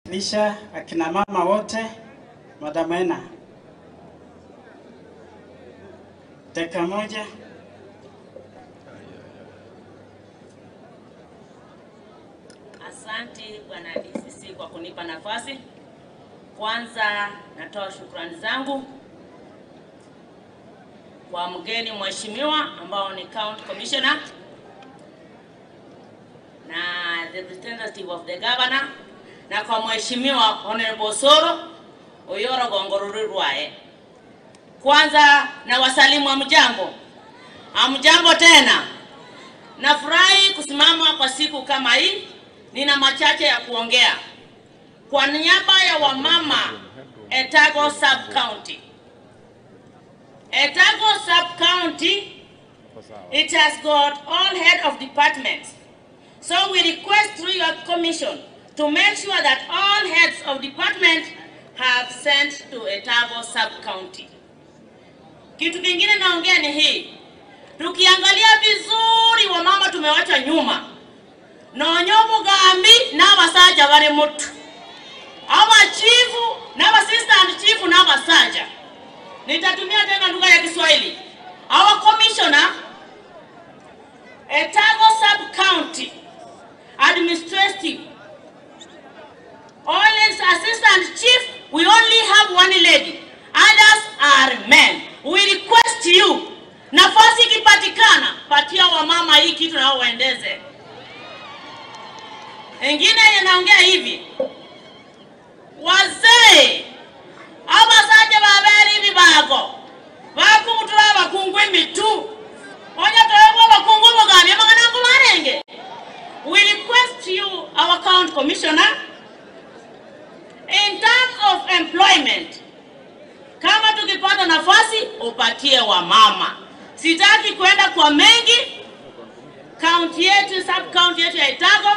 Lisha akina mama wote, Madam Ena. Dakika moja. Asante Bwana DCC kwa kunipa nafasi. Kwanza natoa shukrani zangu kwa mgeni mheshimiwa ambao ni County Commissioner na the representative of the governor, na kwa mheshimiwa Honorable Soro Oyoro Gongoruru Rwae. Kwanza na wasalimu amjambo. Amjambo tena. Nafurahi kusimama kwa siku kama hii. Nina machache ya kuongea. Kwa niaba ya wamama Etago Sub County. Etago Sub County, it has got all head of departments. So we request through your commission to make sure that all heads of department have sent to Etago Sub County. Kitu kingine naongea ni hii. Tukiangalia vizuri wamama tumewacha nyuma. Nonyo mugambi na basaja bari mutu. Awa chifu na assistant chifu na basaja. Nitatumia tena lugha ya Kiswahili. Our commissioner, Etago Sub County administrative, all his assistant chief, we only have one lady. Others are men. We request you, nafasi ikipatikana, patia wamama hii kitu na waendeze. Engine yanaongea hivi. Wazee abasaje baberi bibago bakumutura bakungwe mitu onya toyebwa bakungwe mugambi magana kumarenge. We request you, our county commissioner, in terms of employment, kama tukipata nafasi upatie wamama. Sitaki kwenda kwa mengi. County yetu, sub county yetu ya Etago,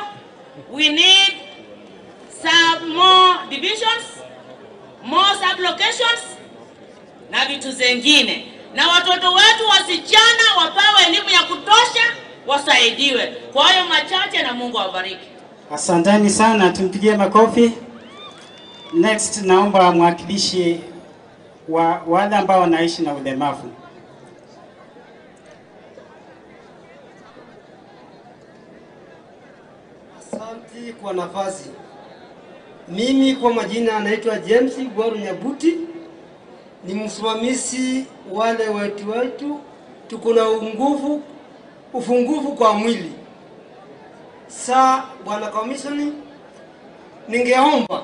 we need some more divisions, more sub locations na vitu zengine. Na watoto wetu wasichana wapewe elimu ya kutosha, wasaidiwe. Kwa hayo machache na Mungu awabariki. Asanteni sana, tumpigie makofi. Next naomba mwakilishi wa wale ambao wanaishi na ulemavu. Asante kwa nafasi. Mimi kwa majina naitwa James Gwaru Nyabuti, ni msimamizi wale wetu tuko na ufungufu kwa mwili. Sa bwana commissioner, ningeomba